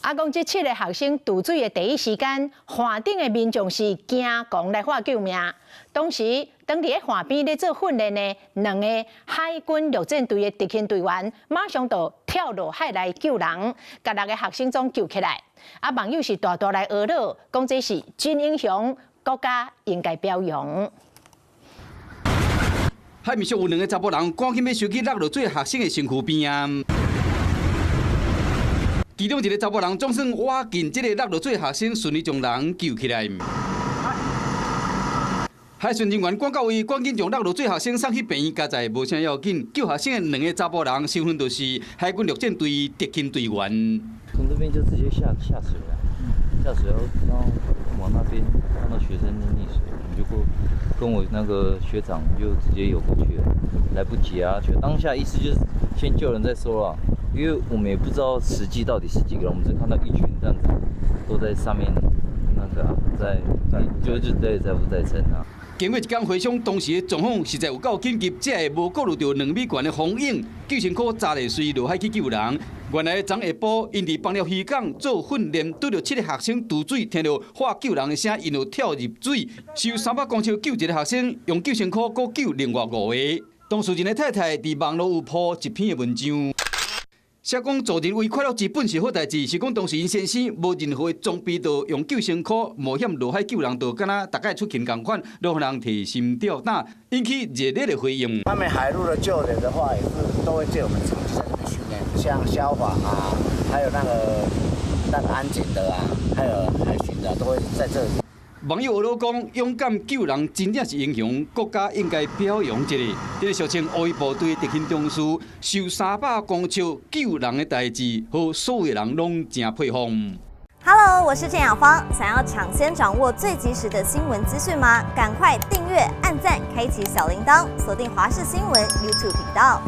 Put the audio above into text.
啊，講這七个學生墜水的第一時間，岸頂的民眾是驚狂來喊救命。當時當佇咧岸邊咧做訓練的兩个海軍陸戰隊的特勤隊員，馬上就跳落海來救人，共六个學生總救起來。啊，網友是大大來呵咾，講這是真英雄，國家應該表揚。海面上有兩个查埔人，趕緊欲收起落落水學生的身軀邊啊！其中一个查埔人總算挖近這个落落水學生，順利將人救起來。海巡人員趕到位，趕緊將落落水學生送去病院加載，無啥要緊。救學生的兩个查埔人身份就是海軍陸戰隊特勤隊員。從這邊就直接下水了，下水然後往那邊看到學生溺水，我們就過跟我那個學長就直接游過去了，來不及啊！就當下意思就是先救人再說啦，因為我們也不知道實際到底是幾個人，我們只看到一群這樣子都在上面，那個啊，在就是對在浮在撐啊。經過一工回想當時的狀況，實在有夠緊急，才會無顧慮著2米懸的風湧，救生褲扎咧隨落海去救人。原來昨下晡，𪜶佇枋寮漁港做訓練，拄著七个學生墜水，聽著喊救人的聲，𪜶就跳入水，游300公尺救一个學生，用救生褲閣救另外五個。當事人的太太佇網路有鋪一篇的文章。寫講助人為快樂之本是好代誌，是講當時𪜶先生無任何的裝備，就用救生褲冒險落海救人，就敢若逐擺出勤仝款，攏予人提心吊膽，引起熱烈的回應。他們海陸的救援的話，也是都會借我們場地在這邊訓練，像消防啊，還有那個安檢的啊，還有海巡的，都會在這裡。網友呵咾講，勇敢救人真正是英雄，國家應該表揚一下。這个俗稱烏衣部隊特勤中士游300公尺救人的代誌，予所有人攏誠佩服。 Hello，我是鄭雅芳。想要搶先掌握最及時的新聞資訊嗎？趕快訂閱、按讚、開啟小鈴鐺，鎖定華視新聞 YouTube 頻道。